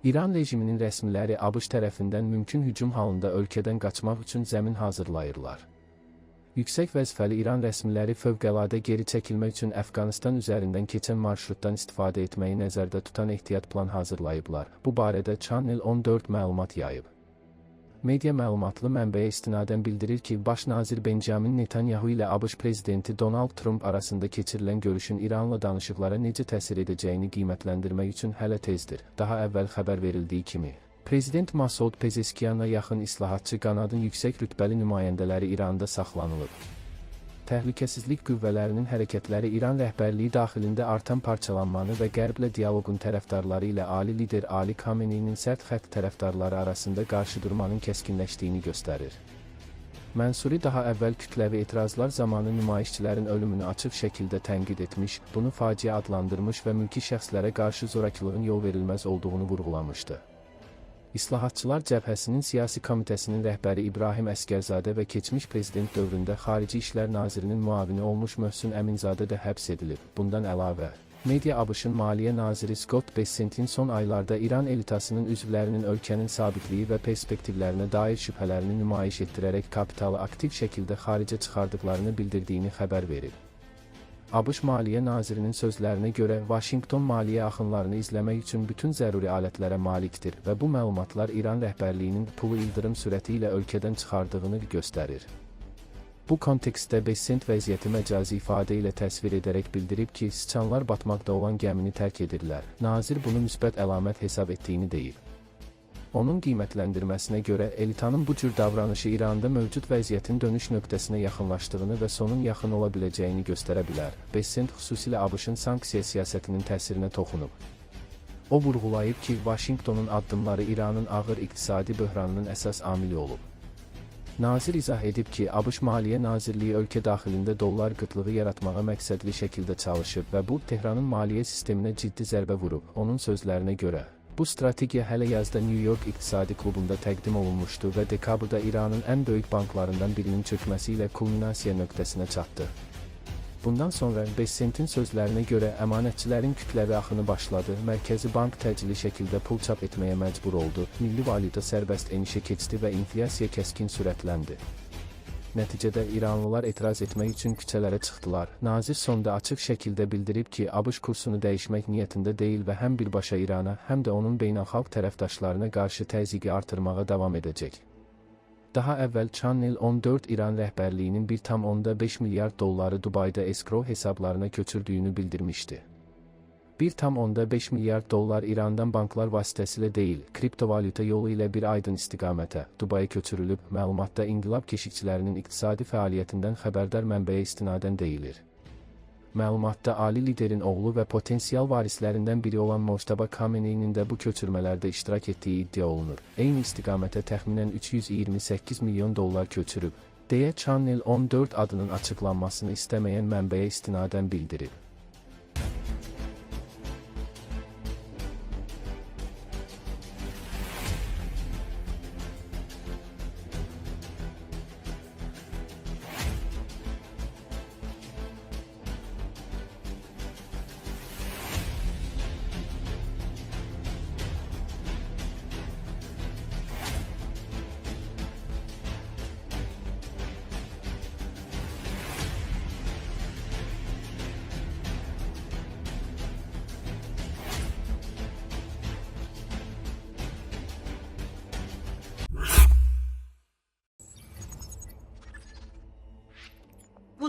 İran rejiminin rəsmiləri ABŞ tərəfindən mümkün hücum halında ölkədən qaçmaq üçün zəmin hazırlayırlar. Yüksək vəzifəli İran rəsmiləri fövqəladə geri çəkilmək üçün Əfqanıstan üzərindən keçən marşrutdan istifadə etməyi nəzərdə tutan ehtiyat plan hazırlayıblar. Bu barədə Channel 14 məlumat yayıb. Media məlumatlı mənbəyə istinadən bildirir ki, Baş nazir Benjamin Netanyahu ilə ABŞ prezidenti Donald Trump arasında keçirilən görüşün İranla danışıqlara necə təsir edəcəyini qiymətləndirmək üçün hələ tezdir. Daha əvvəl xəbər verildiyi kimi, Prezident Masud Pezeşkiyan'a yaxın islahatçı qanadın yüksək rütbəli nümayəndələri İranda saxlanılıb. Təhlükəsizlik qüvvələrinin hərəkətləri İran rəhbərliyi daxilində artan parçalanmanı və Qərblə dialoqun tərəfdarları ilə ali lider Ali Khameneinin sərt xətt tərəfdarları arasında qarşıdurmanın kəskinləşdiyini göstərir. Mənsuri daha əvvəl kütləvi etirazlar zamanı nümayişçilərin ölümünü açıq şəkildə tənqid etmiş, bunu faciə adlandırmış və mülki şəxslərə qarşı zorakılığın yol verilməz olduğunu vurğulamışdı. İslahatçılar Cəbhəsinin Siyasi Komitəsinin rəhbəri İbrahim Əsgərzadə və keçmiş prezident dövründə Xarici İşlər Nazirinin müavini olmuş Möhsün Əminzadə də həbs edilib. Bundan əlavə, media ABŞ-ın Maliyyə Naziri Scott Bessent'in son aylarda İran elitasının üzvlərinin ölkənin sabitliyi və perspektivlərinə dair şübhələrini nümayiş etdirərək kapitalı aktiv şəkildə xaricə çıxardıqlarını bildirdiyini xəbər verib. ABŞ Maliyyə Nazirinin sözlərinə görə Vaşinqton maliyyə axınlarını izləmək üçün bütün zəruri alətlərə malikdir və bu məlumatlar İran rəhbərliyinin pulu ildırım sürəti ilə ölkədən çıxardığını göstərir. Bu kontekstdə Bessent vəziyyəti məcazi ifadə ilə təsvir edərək bildirib ki, siçanlar batmaqda olan gəmini tərk edirlər. Nazir bunu müsbət əlamət hesab etdiyini deyib. Onun qiymətləndirməsinə görə elitanın bu cür davranışı İranda mövcud vəziyyətin dönüş nöqtəsinə yaxınlaşdığını və sonun yaxın ola biləcəyini göstərə bilər. Bessent xüsusilə ABŞ-ın sanksiya siyasətinin təsirinə toxunub. O vurğulayıb ki, Vaşinqtonun addımları İranın ağır iqtisadi böhranının əsas amili olub. Nazir izah edib ki, ABŞ Maliyyə Nazirliyi ölkə daxilində dollar qıtlığı yaratmağa məqsədli şəkildə çalışıb və bu Tehranın maliyyə sisteminə ciddi zərbə vurub. Onun sözlərinə görə, bu strategiya hələ yazda New York İqtisadi Klubunda təqdim olunmuşdu və dekabrda İranın ən böyük banklarından birinin çökməsi ilə kulminasiya nöqtəsinə çatdı. Bundan sonra Bessentin sözlərinə görə əmanətçilərin kütləvi axını başladı, Mərkəzi Bank təcili şəkildə pul çap etməyə məcbur oldu, milli valyuta sərbəst enişə keçdi və inflyasiya kəskin sürətləndi. Nəticədə İranlılar etiraz etmək üçün küçələrə çıxdılar. Nazir sonda açıq şəkildə bildirib ki, ABŞ kursunu dəyişmək niyyətində deyil və həm birbaşa İrana, həm də onun beynəlxalq tərəfdaşlarına qarşı təzyiqi artırmağa davam edəcək. Daha əvvəl Channel 14 İran rəhbərliyinin 1,5 milyard dolları Dubayda escrow hesablarına köçürdüyünü bildirmişdi. 1,5 milyard dollar İrandan banklar vasitəsilə deyil, kriptovalyuta yolu ilə bir aydın istiqamətə, Dubaya köçürülüb. Məlumatda İnqilab keşikçilərinin iqtisadi fəaliyyətindən xəbərdar mənbəyə istinadən deyilir. Məlumatda ali liderin oğlu və potensial varislərindən biri olan Mojtaba Khameneinin də bu köçürmələrdə iştirak etdiyi iddia olunur. Eyni istiqamətə təxminən 328 milyon dollar köçürüb, deyə Channel 14 adının açıqlanmasını istəməyən mənbəyə istinadən bildirib.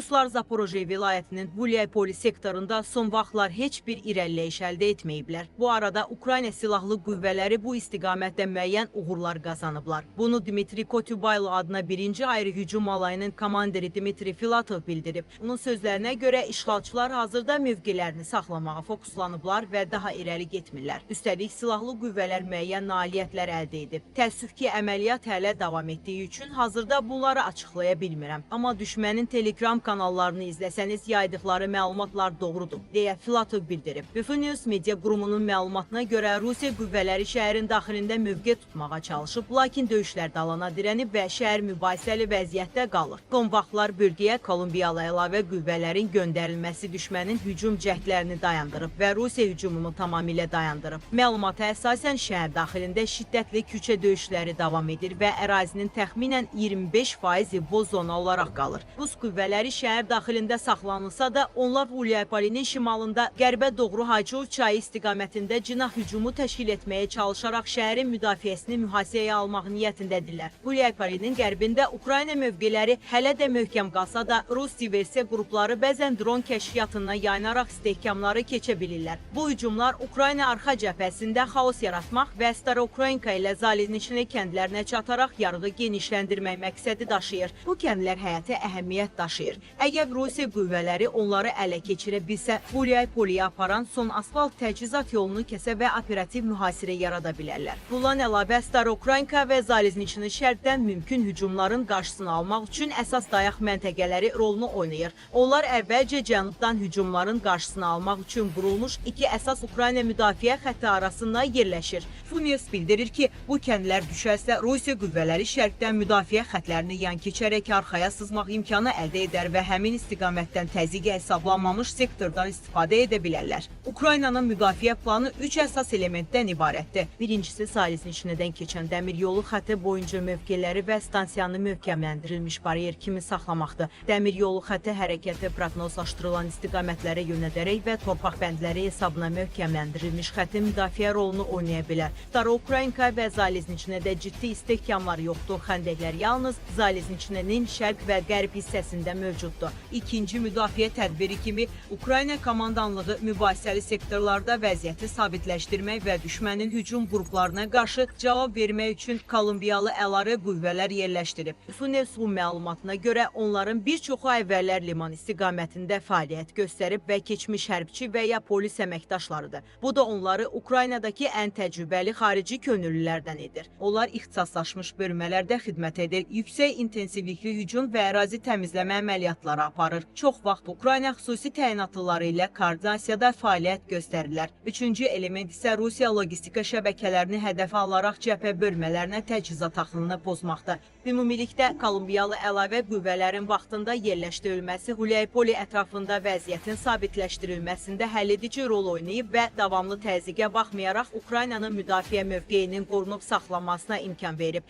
Ruslar Zaporojye vilayətinin Gulyaypoli sektorunda son vaxtlar heç bir irəliləyiş əldə etməyiblər. Bu arada Ukrayna silahlı qüvvələri bu istiqamətdə müəyyən uğurlar qazanıblar. Bunu Dmitri Kotubaylo adına 1-ci ayrı hücum alayının komandiri Dmitri Filatov bildirib. Onun sözlərinə görə işğalçılar hazırda mövqelərini saxlamağa fokuslanıblar və daha irəli getmirlər. Üstəlik silahlı qüvvələr müəyyən nailiyyətlər əldə edib. Təəssüf ki, əməliyyat hələ davam etdiyi üçün hazırda bunları açıqlaya bilmirəm. Amma düşmənin Telegram kanallarında kanallarını izləsəniz, yaydıqları məlumatlar doğrudur, deyə Filatov bildirib. News media qurumunun məlumatına görə Rusiya qüvvələri şəhərin daxilində mövqe tutmağa çalışıb, lakin döyüşlərdə alana dirənib və şəhər mübahisəli vəziyyətdə qalır. Son vaxtlar bölgəyə Kolumbiyalı əlavə qüvvələrin göndərilməsi düşmənin hücum cəhdlərini dayandırıb və Rusiya hücumunu tamamilə dayandırıb. Məlumata əsasən şəhər daxilində şiddətli küçə döyüşləri davam edir və ərazinin təxminən 25%-i boz zona olaraq qalır. Rus qüvvələri şəhər daxilində saxlanılsa da, onlar Huliaypolinin şimalında qərbə doğru Hacov çayı istiqamətində cinah hücumu təşkil etməyə çalışaraq şəhərin müdafiəsini mühasirəyə almaq niyyətindədirlər. Huliaypolinin qərbində Ukrayna mövqeləri hələ də möhkəm qalsa da, Rus diversiya qrupları bəzən dron kəşfiyyatından yayınaraq istehkamları keçə bilirlər. Bu hücumlar Ukrayna arxa cəbhəsində xaos yaratmaq və Staroukrainka ilə Zalizniçni kəndlərinə çataraq yarığı genişləndirmək məqsədi daşıyır. Bu kəndlər həyati əhəmiyyət daşıyır. Əgər Rusiya qüvvələri onları ələ keçirə bilsə, Huliaypoliyə aparan son asfalt təchizat yolunu kəsə və operativ mühasirə yarada bilərlər. Bundan əlavə Staroukrainka və Zalizniçni şərqdən mümkün hücumların qarşısını almaq üçün əsas dayaq məntəqələri rolunu oynayır. Onlar əvvəlcə cənubdan hücumların qarşısını almaq üçün qurulmuş iki əsas Ukrayna müdafiə xətti arasında yerləşir. Funes bildirir ki, bu kəndlər düşərsə Rusiya qüvvələri şərqdən müdafiə xətlərini yan keçərək arxaya sızmaq imkanı əldə edər və həmin istiqamətdən təzyiqə hesablanmamış sektordan istifadə edə bilərlər. Ukraynanın müdafiə planı 3 əsas elementdən ibarətdir. Birincisi, Zalizniçnidən keçən dəmir yolu xətti boyunca mövqeləri və stansiyanı möhkəmləndirilmiş baryer kimi saxlamaqdır. Dəmir yolu xətti hərəkəti proqnozlaşdırılan istiqamətlərə yönələrək və torpaq bəndləri hesabına möhkəmləndirilmiş xətti müdafiə rolunu oynaya bilər. Staroukrainka və Zalizniçnidə ciddi istehkamlar yoxdur. Xəndəklər yalnız Zalizniçninin şərq və qərb hissəsində mövcuddur. İkinci müdafiə tədbiri kimi Ukrayna komandanlığı mübahisəli sektorlarda vəziyyəti sabitləşdirmək və düşmənin hücum qruplarına qarşı cavab vermək üçün Kolumbiyalı əlavə qüvvələr yerləşdirib. Funesun məlumatına görə onların bir çoxu əvvəllər liman istiqamətində fəaliyyət göstərib və keçmiş hərbçi və ya polis əməkdaşlarıdır. Bu da onları Ukraynadakı ən təcrübəli xarici könüllülərdən edir. Onlar ixtisaslaşmış bölmələrdə xidmət edir, yüksək intensivlikli hücum və ərazi təmizləmə əməliyyatları aparır. Çox vaxt Ukrayna xüsusi təyinatlıları ilə koordinasiyada fəaliyyət göstərirlər. Üçüncü element isə Rusiya logistika şəbəkələrini hədəfə alaraq cəbhə bölmələrinə təchizat axınını pozmaqdır. Ümumilikdə Kolumbiyalı əlavə qüvvələrin vaxtında yerləşdirilməsi Huliaypoli ətrafında vəziyyətin sabitləşdirilməsində həlledici rol oynayıb və davamlı təzyiqə baxmayaraq Ukraynanın müdafiə mövqeyinin qorunub saxlanmasına imkan verib.